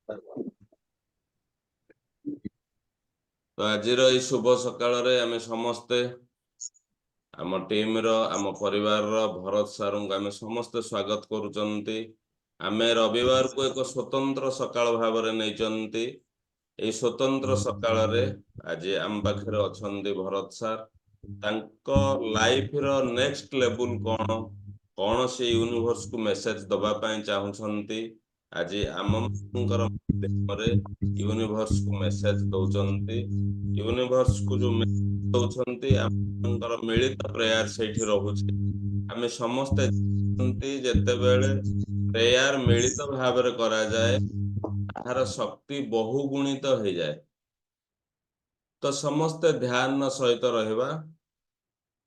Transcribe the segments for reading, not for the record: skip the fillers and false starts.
ତ ଆଜିର ଏଇ ଶୁଭ ସକାଳରେ ଆମେ ସମସ୍ତେ ଆମ ଟିମର, ଆମ ପରିବାରର ଭରତ ସାରଙ୍କୁ ଆମେ ସମସ୍ତେ ସ୍ୱାଗତ କରୁଛନ୍ତି। ଆମେ ରବିବାରକୁ ଏକ ସ୍ୱତନ୍ତ୍ର ସକାଳ ଭାବରେ ନେଇଛନ୍ତି। ଏଇ ସ୍ୱତନ୍ତ୍ର ସକାଳରେ ଆଜି ଆମ ପାଖରେ ଅଛନ୍ତି ଭରତ ସାର୍। ତାଙ୍କ ଲାଇଫର ନେକ୍ସଟ ଲେବୁଲ କଣ, କଣ ସେ ୟୁନିଭର୍ସକୁ ମେସେଜ ଦବା ପାଇଁ ଚାହୁଁଛନ୍ତି, ଆଜି ଆମମାନଙ୍କର ମାଧ୍ୟମରେ ୟୁନିଭର୍ସକୁ ମେସେଜ ଦଉଛନ୍ତି। ୟୁନିଭର୍ସକୁ ଯୋଉ ମେସେଜ ଦଉଛନ୍ତି, ଆମଙ୍କର ମିଳିତ ପ୍ରେୟାର ସେଇଠି ରହୁଛି। ଆମେ ସମସ୍ତେ ଜାଣନ୍ତି, ଯେତେବେଳେ ପ୍ରେୟାର ମିଳିତ ଭାବରେ କରାଯାଏ, ତାହାର ଶକ୍ତି ବହୁଗୁଣିତ ହେଇଯାଏ। ତ ସମସ୍ତେ ଧ୍ୟାନ ସହିତ ରହିବା।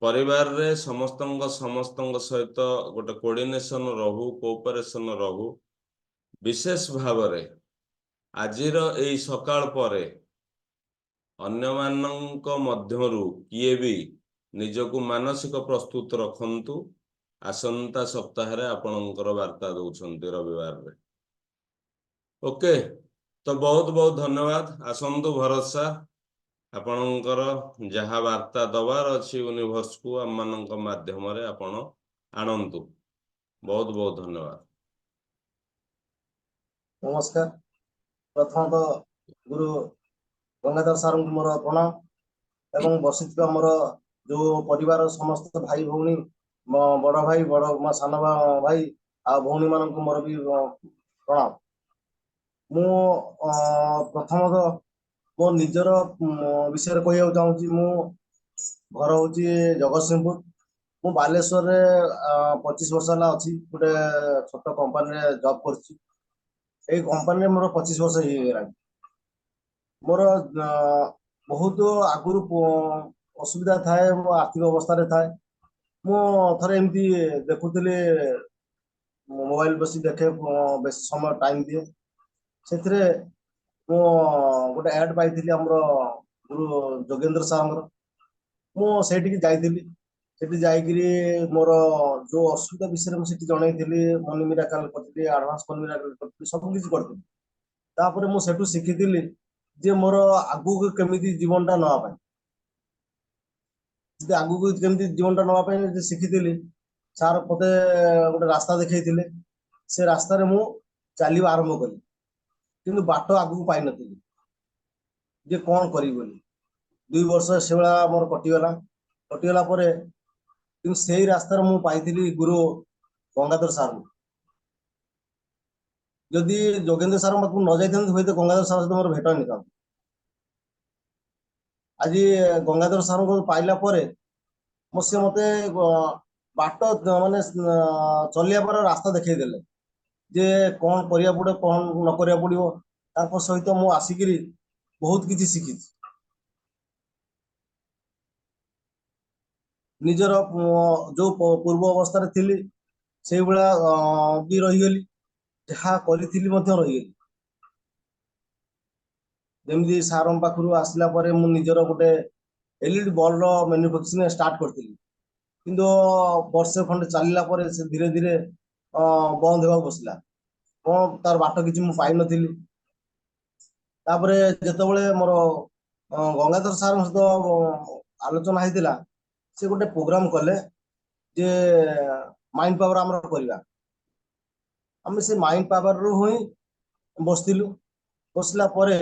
ପରିବାରରେ ସମସ୍ତଙ୍କ ସମସ୍ତଙ୍କ ସହିତ ଗୋଟେ କୋର୍ଡିନେସନ ରହୁ, କୋଅପରେସନ ରହୁ। ବିଶେଷ ଭାବରେ ଆଜିର ଏଇ ସକାଳ ପରେ ଅନ୍ୟମାନଙ୍କ ମଧ୍ୟରୁ କିଏ ବି ନିଜକୁ ମାନସିକ ପ୍ରସ୍ତୁତ ରଖନ୍ତୁ। ଆସନ୍ତା ସପ୍ତାହରେ ଆପଣଙ୍କର ବାର୍ତ୍ତା ଦଉଛନ୍ତି ରବିବାରରେ। ଓକେ, ତ ବହୁତ ବହୁତ ଧନ୍ୟବାଦ। ଆସନ୍ତୁ ଭରତ ସାର୍, ଆପଣଙ୍କର ଯାହା ବାର୍ତ୍ତା ଦବାର ଅଛି ୟୁନିଭର୍ସକୁ, ଆମମାନଙ୍କ ମାଧ୍ୟମରେ ଆପଣ ଆଣନ୍ତୁ। ବହୁତ ବହୁତ ଧନ୍ୟବାଦ। ନମସ୍କାର। ପ୍ରଥମତଃ ଗୁରୁ ଗଙ୍ଗାଧର ସାରଙ୍କୁ ମୋର ପ୍ରଣାମ ଏବଂ ବସିଥିବା ମୋର ଯୋଉ ପରିବାର ସମସ୍ତ ଭାଇ ଭଉଣୀ, ମୋ ବଡ ଭାଇ, ବଡ ମୋ ସାନ ଭାଇ ଆଉ ଭଉଣୀ ମାନଙ୍କୁ ମୋର ବି ପ୍ରଣାମ। ମୁଁ ପ୍ରଥମତଃ ମୋ ନିଜର ବିଷୟରେ କହିବାକୁ ଚାହୁଁଛି। ମୁଁ ଘର ହଉଛି ଜଗତସିଂହପୁର। ମୁଁ ବାଲେଶ୍ୱରରେ 25 ବର୍ଷ ହେଲା ଅଛି। ଗୋଟେ ଛୋଟ କମ୍ପାନୀରେ ଜବ୍ କରୁଛି। ଏଇ କମ୍ପାନୀରେ ମୋର 25 ବର୍ଷ ହେଇଗଲାଣି। ମୋର ବହୁତ ଆଗରୁ ଅସୁବିଧା ଥାଏ, ମୋ ଆର୍ଥିକ ଅବସ୍ଥାରେ ଥାଏ। ମୁଁ ଥରେ ଏମିତି ଦେଖୁଥିଲି, ମୋବାଇଲ ବସି ଦେଖେ, ବେଶୀ ସମୟ ଟାଇମ ଦିଏ। ସେଥିରେ ମୁଁ ଗୋଟେ ଆଡ୍ ପାଇଥିଲି ଆମର ଗୁରୁ ଯୋଗେନ୍ଦ୍ର ସାରଙ୍କର। ମୁଁ ସେଇଠିକି ଯାଇଥିଲି। ସେଠି ଯାଇକିରି ମୋର ଯୋଉ ଅସୁବିଧା ବିଷୟରେ ମୁଁ ସେଠି ଜଣେଇଥିଲି। ମନି ମିରାକାଲ କରିଥିଲି, ଆଡଭାନ୍ସ ମନି ମିରାକାଲ କରିଥିଲି, ସବୁ କିଛି କରିଥିଲି। ତାପରେ ମୁଁ ସେଠୁ ଶିଖିଥିଲି ଯେ ମୋର ଆଗକୁ କେମିତି ଜୀବନଟା ନବା ପାଇଁ, ଯଦି ଆଗକୁ କେମିତି ଜୀବନଟା ନବା ପାଇଁ ଯଦି ଶିଖିଥିଲି। ସାର୍ ମତେ ଗୋଟେ ରାସ୍ତା ଦେଖେଇଥିଲେ। ସେ ରାସ୍ତାରେ ମୁଁ ଚାଲିବା ଆରମ୍ଭ କଲି, କିନ୍ତୁ ବାଟ ଆଗକୁ ପାଇନଥିଲି ଯେ କଣ କରିବି ବୋଲି। 2 ବର୍ଷ ସେଭଳିଆ ମୋର କଟିଗଲା। କଟିଗଲା ପରେ କିନ୍ତୁ ସେଇ ରାସ୍ତାରେ ମୁଁ ପାଇଥିଲି ଗୁରୁ ଗଙ୍ଗାଧର ସାରଙ୍କୁ। ଯଦି ଯୋଗେନ୍ଦ୍ର ସାରଙ୍କ ପାଖକୁ ନ ଯାଇଥାନ୍ତି, ହୁଏତ ଗଙ୍ଗାଧର ସାର୍ ସହିତ ମୋର ଭେଟ ହେଇନଥାନ୍ତା। ଆଜି ଗଙ୍ଗାଧର ସାରଙ୍କୁ ପାଇଲା ପରେ ମୋ ସେ ମତେ ବାଟ, ମାନେ ଚଲିବା ପରେ ରାସ୍ତା ଦେଖେଇ ଦେଲେ ଯେ କଣ କରିବାକୁ ପଡିବ, କଣ ନ କରିବାକୁ ପଡିବ। ତାଙ୍କ ସହିତ ମୁଁ ଆସିକିରି ବହୁତ କିଛି ଶିଖିଛି। ନିଜର ଯୋଉ ପୂର୍ବ ଅବସ୍ଥାରେ ଥିଲି, ସେଇଭଳିଆ ବି ରହିଗଲି। ଯାହା କରିଥିଲି ମଧ୍ୟ ରହିଗଲି। ଯେମିତି ସାରଙ୍କ ପାଖରୁ ଆସିଲା ପରେ ମୁଁ ନିଜର ଗୋଟେ ଏଲଇଡି ବଲ୍ବର ମ୍ୟାନୁଫାକ୍ଚରିଂ ଷ୍ଟାର୍ଟ କରିଥିଲି, କିନ୍ତୁ ବର୍ଷେ ଖଣ୍ଡେ ଚାଲିଲା ପରେ ସେ ଧୀରେ ଧୀରେ ବନ୍ଦ ହେବାକୁ ବସିଲା। କଣ ତାର ବାଟ କିଛି ମୁଁ ପାଇନଥିଲି। ତାପରେ ଯେତେବେଳେ ମୋର ଗଙ୍ଗାଧର ସାରଙ୍କ ସହିତ ଆଲୋଚନା ହେଇଥିଲା, ସେ ଗୋଟେ ପ୍ରୋଗ୍ରାମ କଲେ ଯେ ମାଇଣ୍ଡ ପାୱାର ଆମର କରିବା। ଆମେ ସେ ମାଇଣ୍ଡ ପାୱାରରୁ ହିଁ ବସିଥିଲୁ। ବସିଲା ପରେ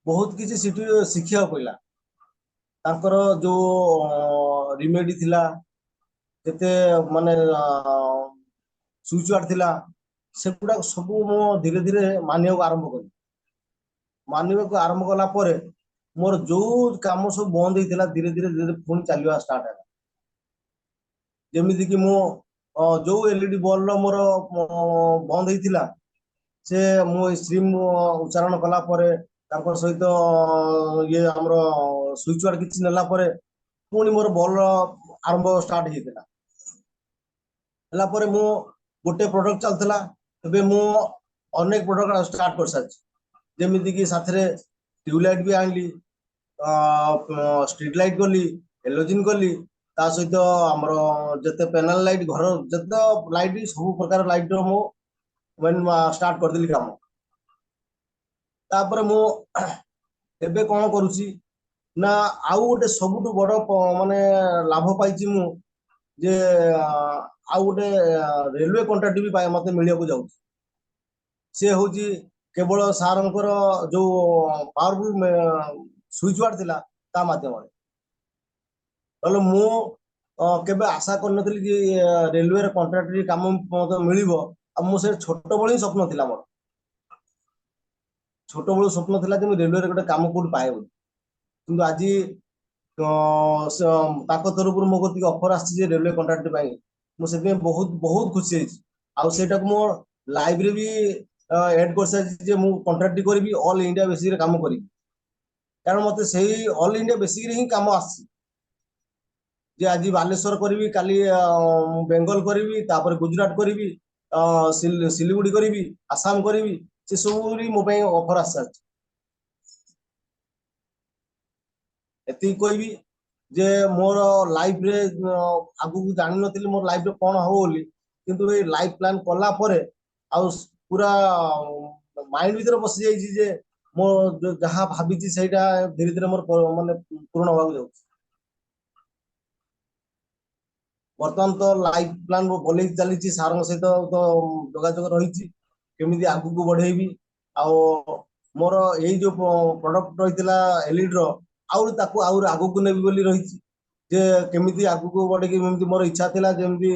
ବହୁତ କିଛି ସେଠି ଶିଖିବାକୁ ପଇଲା। ତାଙ୍କର ଯୋଉ ରିମେଡି ଥିଲା, କେତେ ମାନେ ସୁଇଚ୍ ୱାର୍ଡ ଥିଲା, ସେଗୁଡାକ ସବୁ ମୁଁ ଧୀରେ ଧୀରେ ମାନିବାକୁ ଆରମ୍ଭ କଲି। ମାନିବାକୁ ଆରମ୍ଭ କଲା ପରେ ମୋର ଯୋଉ କାମ ସବୁ ବନ୍ଦ ହେଇଥିଲା, ଧୀରେ ଧୀରେ ଧୀରେ ପୁଣି ଚାଲିବା ଷ୍ଟାର୍ଟ ହେଲା। ଯେମିତି କି ମୁଁ ଯୋଉ ଏଲଇଡି ବଲ୍ବର ମୋର ବନ୍ଦ ହେଇଥିଲା, ସେ ମୁଁ ଏଇ ଶ୍ରୀମ ଉଚ୍ଚାରଣ କଲା ପରେ, ତାଙ୍କ ସହିତ ଇଏ ଆମର ସୁଇଚ୍ ୱାର୍ଡ କିଛି ନେଲା ପରେ ପୁଣି ମୋର ବଲ୍ବର ଆରମ୍ଭ ଷ୍ଟାର୍ଟ ହେଇଥିଲା। ହେଲା ପରେ ମୁଁ ଗୋଟେ ପ୍ରଡକ୍ଟ ଚାଲିଥିଲା, ଏବେ ମୁଁ ଅନେକ ପ୍ରଡକ୍ଟ ଷ୍ଟାର୍ଟ କରିସାରିଛି। ଯେମିତିକି ସାଥିରେ ଟ୍ୟୁବଲାଇଟ ବି ଆଣିଲି, ଷ୍ଟ୍ରିଟ୍ ଲାଇଟ୍ କଲି, ହେଲୋଜିନ୍ କଲି, ତା ସହିତ ଆମର ଯେତେ ପ୍ୟାନେଲ ଲାଇଟ୍, ଘର ଯେତେ ଲାଇଟ୍, ସବୁ ପ୍ରକାର ଲାଇଟ୍ ର ମୁଁ ଷ୍ଟାର୍ଟ କରିଦେଲି କାମ। ତାପରେ ମୁଁ ଏବେ କଣ କରୁଛି ନା, ଆଉ ଗୋଟେ ସବୁଠୁ ବଡ ମାନେ ଲାଭ ପାଇଛି ମୁଁ ଯେ ଆଉ ଗୋଟେ ରେଲୱେ କଣ୍ଟ୍ରାକ୍ଟ ବି ମତେ ମିଳିବାକୁ ଯାଉଛି। ସେ ହଉଛି କେବଳ ସାରଙ୍କର ଯୋଉ ପାୱାରଫୁଲ ସୁଇଚ ୱାର୍ଡ ଥିଲା ତା ମାଧ୍ୟମରେ। ନହେଲେ ମୁଁ କେବେ ଆଶା କରିନଥିଲି କି ରେଲୱେର କଣ୍ଟ୍ରାକ୍ଟରୀ କାମ ମତେ ମିଳିବ। ଆଉ ମୁଁ ସେ ଛୋଟବେଳୁ ହିଁ ସ୍ୱପ୍ନ ଥିଲା ମୋର, ଛୋଟବେଳୁ ସ୍ୱପ୍ନ ଥିଲା ଯେ ମୁଁ ରେଲୱେରେ ଗୋଟେ କାମ କୋଉଠି ପାଏ ବୋଲି। କିନ୍ତୁ ଆଜି ତାଙ୍କ ତରଫରୁ ମୋ କତିକି ଅଫର ଆସିଛି ଯେ ରେଲୱେ କଣ୍ଟ୍ରାକ୍ଟ ପାଇଁ। ମୁଁ ସେଥିପାଇଁ ବହୁତ ବହୁତ ଖୁସି ହେଇଛି। ଆଉ ସେଇଟାକୁ ମୋ ଲାଇଫରେ ବି ଏଡ୍ କରିସାରିଛି ଯେ ମୁଁ କଣ୍ଟ୍ରାକ୍ଟ କରିବି, ଅଲ୍ ଇଣ୍ଡିଆ ବେସିସରେ କାମ କରିବି। କାରଣ ମତେ ସେଇ ଅଲ୍ ଇଣ୍ଡିଆ ବେସିସରେ ହିଁ କାମ ଆସିଛି ଯେ ଆଜି ବାଲେଶ୍ୱର କରିବି, କାଲି ବେଙ୍ଗଲ କରିବି, ତାପରେ ଗୁଜୁରାଟ କରିବି, ସିଲିଗୁଡି କରିବି, ଆସାମ କରିବି। ସେ ସବୁ ବି ମୋ ପାଇଁ ଅଫର ଆସିସାରିଛି। ଏତିକି କହିବି ଯେ ମୋର ଲାଇଫରେ ଆଗକୁ ଜାଣିନଥିଲି ମୋର ଲାଇଫରେ କଣ ହବ ବୋଲି, କିନ୍ତୁ ଏଇ ଲାଇଫ ପ୍ଲାନ କଲା ପରେ ଆଉ ପୁରା ମାଇଣ୍ଡ ଭିତରେ ବସି ଯାଇଛି ଯେ ମୋ ଯାହା ଭାବିଛି ସେଇଟା ଧୀରେ ଧୀରେ ମୋର ମାନେ ପୂରଣ ହବାକୁ ଯାଉଛି। ବର୍ତ୍ତମାନ ତ ଲାଇଫ ପ୍ଲାନ ବନେଇ ଚାଲିଛି, ସାରଙ୍କ ସହିତ ତ ଯୋଗାଯୋଗ ରହିଛି କେମିତି ଆଗକୁ ବଢେଇବି। ଆଉ ମୋର ଏଇ ଯୋଉ ପ୍ରଡକ୍ଟ ରହିଥିଲା ଏଲିଡ ର, ଆହୁରି ତାକୁ ଆହୁରି ଆଗକୁ ନେବି ବୋଲି ରହିଛି ଯେ କେମିତି ଆଗକୁ ବଢିକି, ଯେମିତି ମୋର ଇଚ୍ଛା ଥିଲା ଯେମିତି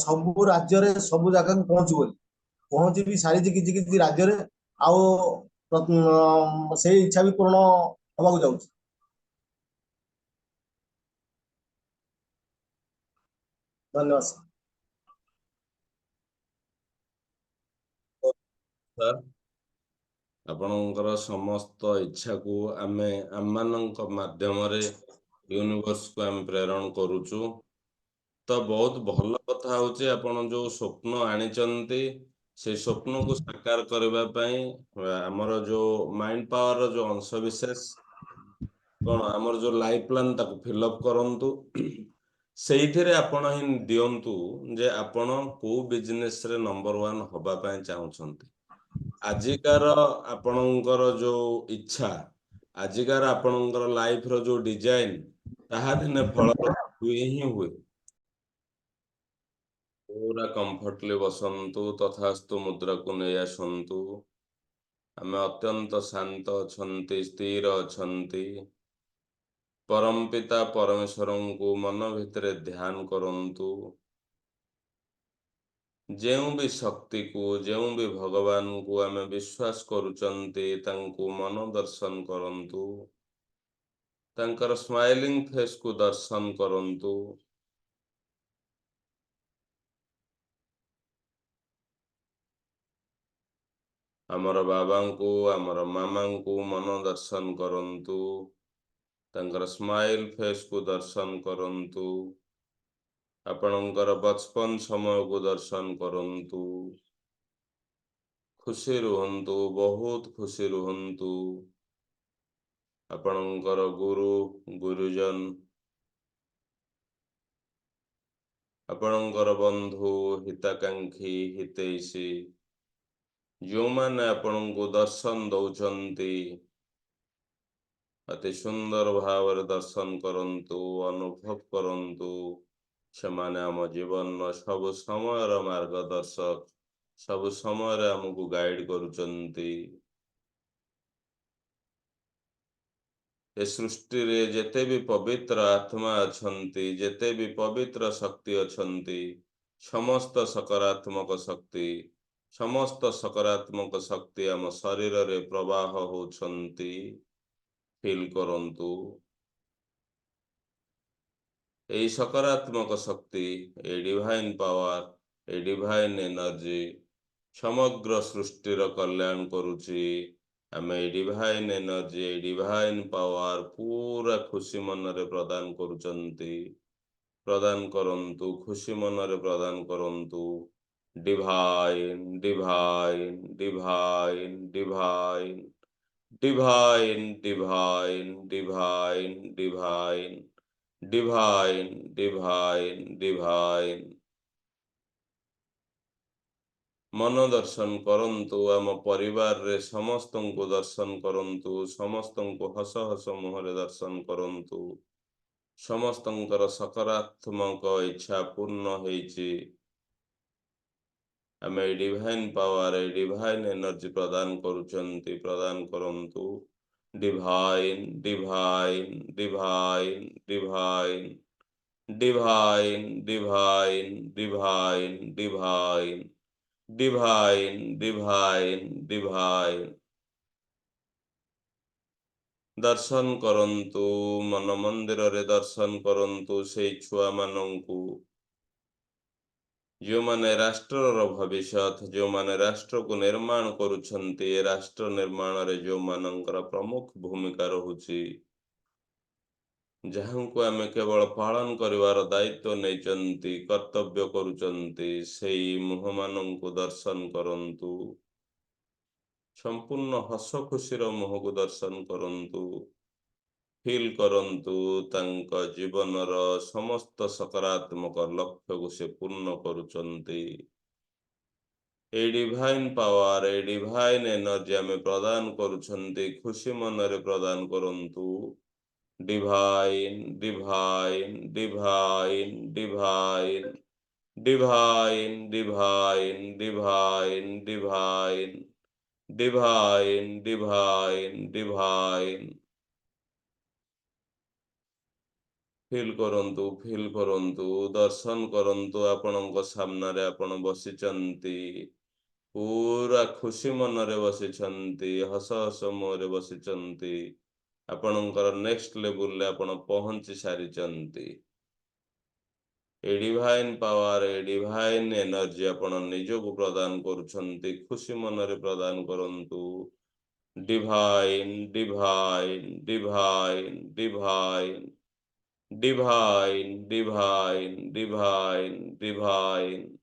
ସବୁ ରାଜ୍ୟରେ ସବୁ ଜାଗାକୁ ପହଞ୍ଚିବ ବୋଲି, ପହଞ୍ଚି ବି ସାରିଛି କିଛି କିଛି ରାଜ୍ୟରେ। ଆଉ ସେଇ ଇଚ୍ଛା ବି ପୂରଣ ହବାକୁ ଯାଉଛି। ଧନ୍ୟବାଦ ସାର୍। ସାର୍, ଆପଣଙ୍କର ସମସ୍ତ ଇଚ୍ଛାକୁ ଆମେ ଆମମାନଙ୍କ ମାଧ୍ୟମରେ ୟୁନିଭର୍ସକୁ ଆମେ ପ୍ରେରଣ କରୁଛୁ। ତ ବହୁତ ଭଲ କଥା ହଉଛି, ଆପଣ ଯୋଉ ସ୍ୱପ୍ନ ଆଣିଛନ୍ତି ସେଇ ସ୍ୱପ୍ନକୁ ସାକାର କରିବା ପାଇଁ ଆମର ଯୋଉ ମାଇଣ୍ଡ ପାୱାରର ଯୋଉ ଅଂଶ ବିଶେଷ କଣ ଆମର ଯୋଉ ଲାଇଫ ପ୍ଲାନ, ତାକୁ ଫିଲ୍ଅପ୍ କରନ୍ତୁ। ସେଇଥିରେ ଆପଣ ହିଁ ଦିଅନ୍ତୁ ଯେ ଆପଣ କୋଉ ବିଜନେସରେ ନମ୍ବର ୱାନ୍ ହବା ପାଇଁ ଚାହୁଁଛନ୍ତି। ଆଜିକାର ଆପଣଙ୍କର ଯୋଉ ଇଚ୍ଛା, ଆଜିକାର ଆପଣଙ୍କର ଲାଇଫର ଯୋଉ ଡିଜାଇନ, ତାହା ଦିନେ ଫଳପ୍ରଦ ହୁଏ ହିଁ ହୁଏ। ପୁରା କମ୍ଫର୍ଟଲି ବସନ୍ତୁ, ତଥାସ୍ତୁ ମୁଦ୍ରାକୁ ନେଇ ଆସନ୍ତୁ। ଆମେ ଅତ୍ୟନ୍ତ ଶାନ୍ତ ଅଛନ୍ତି, ସ୍ଥିର ଅଛନ୍ତି। ପରମ ପିତା ପରମେଶ୍ୱରଙ୍କୁ ମନ ଭିତରେ ଧ୍ୟାନ କରନ୍ତୁ। ଯେଉଁ ବି ଶକ୍ତିକୁ, ଯେଉଁ ବି ଭଗବାନଙ୍କୁ ଆମେ ବିଶ୍ୱାସ କରୁଛନ୍ତି, ତାଙ୍କୁ ମନ ଦର୍ଶନ କରନ୍ତୁ। ତାଙ୍କର ସ୍ମାଇଲିଂ ଫେସକୁ ଦର୍ଶନ କରନ୍ତୁ। ଆମର ବାବାଙ୍କୁ, ଆମର ମାମାଙ୍କୁ ମନ ଦର୍ଶନ କରନ୍ତୁ। ତାଙ୍କର ସ୍ମାଇଲ ଫେସକୁ ଦର୍ଶନ କରନ୍ତୁ। ଆପଣଙ୍କର ବଚପନ ସମୟକୁ ଦର୍ଶନ କରନ୍ତୁ। ଖୁସି ରୁହନ୍ତୁ, ବହୁତ ଖୁସି ରୁହନ୍ତୁ। ଆପଣଙ୍କର ଗୁରୁ ଗୁରୁଜନ, ଆପଣଙ୍କର ବନ୍ଧୁ, ହିତାକାଂକ୍ଷୀ, ହିତୈଷୀ, ଯେଉଁମାନେ ଆପଣଙ୍କୁ ଦର୍ଶନ ଦଉଛନ୍ତି, ଅତି ସୁନ୍ଦର ଭାବରେ ଦର୍ଶନ କରନ୍ତୁ, ଅନୁଭବ କରନ୍ତୁ। ସେମାନେ ଆମ ଜୀବନର ସବୁ ସମୟର ମାର୍ଗଦର୍ଶକ, ସବୁ ସମୟରେ ଆମକୁ ଗାଇଡ କରୁଛନ୍ତି। ଏ ସୃଷ୍ଟିରେ ଯେତେ ବି ପବିତ୍ର ଆତ୍ମା ଅଛନ୍ତି, ଯେତେ ବି ପବିତ୍ର ଶକ୍ତି ଅଛନ୍ତି, ସମସ୍ତ ସକାରାତ୍ମକ ଶକ୍ତି, ସମସ୍ତ ସକାରାତ୍ମକ ଶକ୍ତି ଆମ ଶରୀରରେ ପ୍ରବାହ ହଉଛନ୍ତି। ଫିଲ୍ କରନ୍ତୁ ଏଇ ସକାରାତ୍ମକ ଶକ୍ତି, ଏଇ ଡିଭାଇନ ପାୱାର, ଏଇ ଡିଭାଇନ ଏନର୍ଜି ସମଗ୍ର ସୃଷ୍ଟିର କଲ୍ୟାଣ କରୁଛି। ଆମେ ଏଇ ଡିଭାଇନ ଏନର୍ଜି, ଏଇ ଡିଭାଇନ ପାୱାର ପୁରା ଖୁସି ମନରେ ପ୍ରଦାନ କରୁଛନ୍ତି। ପ୍ରଦାନ କରନ୍ତୁ, ଖୁସି ମନରେ ପ୍ରଦାନ କରନ୍ତୁ। Divine, divine, divine, divine, divine, divine, divine, divine, divine, divine, divine. ମନ ଦର୍ଶନ କରନ୍ତୁ, ଆମ ପରିବାରରେ ସମସ୍ତଙ୍କୁ ଦର୍ଶନ କରନ୍ତୁ, ସମସ୍ତଙ୍କୁ ହସ ହସ ମୁହଁରେ ଦର୍ଶନ କରନ୍ତୁ। ସମସ୍ତଙ୍କର ସକାରାତ୍ମକ ଇଚ୍ଛା ପୂର୍ଣ୍ଣ ହେଇଛି। ଆମେ ଏଇ ଡିଭାଇନ ପାୱାର, ଏଇ ଡିଭାଇନ ଏନର୍ଜି ପ୍ରଦାନ କରୁଛନ୍ତି, ପ୍ରଦାନ କରନ୍ତୁ। Divine, divine, divine, divine, divine, divine, divine, divine, divine, divine, divine। ଦର୍ଶନ କରନ୍ତୁ, ମନ ମନ୍ଦିରରେ ଦର୍ଶନ କରନ୍ତୁ ସେଇ ଛୁଆମାନଙ୍କୁ, ଯେଉଁମାନେ ରାଷ୍ଟ୍ରର ଭବିଷ୍ୟତ, ଯେଉଁମାନେ ରାଷ୍ଟ୍ରକୁ ନିର୍ମାଣ କରୁଛନ୍ତି, ଏ ରାଷ୍ଟ୍ର ନିର୍ମାଣରେ ଯେଉଁମାନଙ୍କର ପ୍ରମୁଖ ଭୂମିକା ରହୁଛି, ଯାହାଙ୍କୁ ଆମେ କେବଳ ପାଳନ କରିବାର ଦାୟିତ୍ୱ ନେଇଛନ୍ତି, କର୍ତ୍ତବ୍ୟ କରୁଛନ୍ତି, ସେଇ ମୁହଁମାନଙ୍କୁ ଦର୍ଶନ କରନ୍ତୁ। ସମ୍ପୂର୍ଣ୍ଣ ହସ ଖୁସିର ମୁହଁକୁ ଦର୍ଶନ କରନ୍ତୁ। ଫିଲ୍ କରନ୍ତୁ, ତାଙ୍କ ଜୀବନର ସମସ୍ତ ସକାରାତ୍ମକ ଲକ୍ଷ୍ୟକୁ ସେ ପୂର୍ଣ୍ଣ କରୁଛନ୍ତି। ଏଇ ଡିଭାଇନ ପାୱାର, ଏଇ ଡିଭାଇନ ଏନର୍ଜି ଆମେ ପ୍ରଦାନ କରୁଛନ୍ତି, ଖୁସି ମନରେ ପ୍ରଦାନ କରନ୍ତୁ। Divine, divine, divine, divine, divine, divine, divine, divine, divine, divine, divine। Feel କରନ୍ତୁ, ଫିଲ୍ କରନ୍ତୁ, ଦର୍ଶନ କରନ୍ତୁ। ଆପଣଙ୍କ ସାମ୍ନାରେ ଆପଣ ବସିଛନ୍ତି, ପୁରା ଖୁସି ମନରେ ବସିଛନ୍ତି, ହସ ହସ ମୁହଁରେ ବସିଛନ୍ତି। ଆପଣଙ୍କର ନେକ୍ସଟ ଲେବୁଲରେ ଆପଣ ପହଞ୍ଚି ସାରିଛନ୍ତି। ଏ ଡିଭାଇନ ପାୱାର, ଏ ଡିଭାଇନ ଏନର୍ଜି ଆପଣ ନିଜକୁ ପ୍ରଦାନ କରୁଛନ୍ତି, ଖୁସି ମନରେ ପ୍ରଦାନ କରନ୍ତୁ। Divine, divine, divine, divine, divine, divine, divine, divine,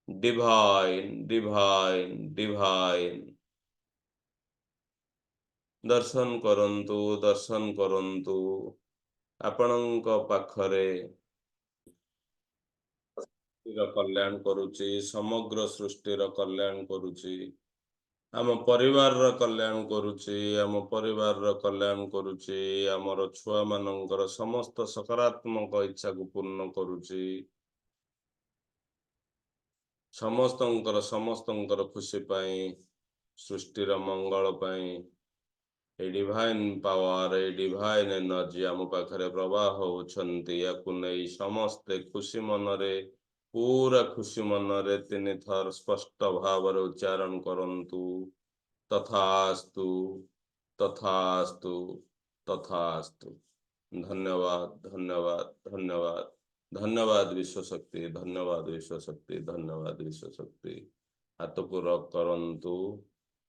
divine, divine, divine। ଦର୍ଶନ କରନ୍ତୁ, ଦର୍ଶନ କରନ୍ତୁ। ଆପଣଙ୍କ ପାଖରେ କଲ୍ୟାଣ କରୁଛି, ସମଗ୍ର ସୃଷ୍ଟିର କଲ୍ୟାଣ କରୁଛି, ଆମ ପରିବାରର କଲ୍ୟାଣ କରୁଛି, ଆମ ପରିବାରର କଲ୍ୟାଣ କରୁଛି, ଆମର ଛୁଆ ମାନଙ୍କର ସମସ୍ତ ସକାରାତ୍ମକ ଇଚ୍ଛାକୁ ପୂର୍ଣ୍ଣ କରୁଛି। ସମସ୍ତଙ୍କର ସମସ୍ତଙ୍କର ଖୁସି ପାଇଁ, ସୃଷ୍ଟିର ମଙ୍ଗଳ ପାଇଁ ଏଇ ଡିଭାଇନ ପାୱାର, ଏଇ ଡିଭାଇନ ଏନର୍ଜି ଆମ ପାଖରେ ପ୍ରବାହ ହଉଛନ୍ତି। ୟାକୁ ନେଇ ସମସ୍ତେ ଖୁସି ମନରେ, ପୁରା ଖୁସି ମନରେ ତିନି ଥର ସ୍ପଷ୍ଟ ଭାବରେ ଉଚ୍ଚାରଣ କରନ୍ତୁ, ତଥାସ୍ତୁ, ତଥାସ୍ତୁ, ତଥାସ୍ତୁ। ଧନ୍ୟବାଦ, ଧନ୍ୟବାଦ, ଧନ୍ୟବାଦ, ଧନ୍ୟବାଦ ବିଶ୍ୱଶକ୍ତି, ଧନ୍ୟବାଦ ବିଶ୍ୱଶକ୍ତି, ଧନ୍ୟବାଦ ବିଶ୍ୱଶକ୍ତି। ହାତକୁ ରବ୍ କରନ୍ତୁ।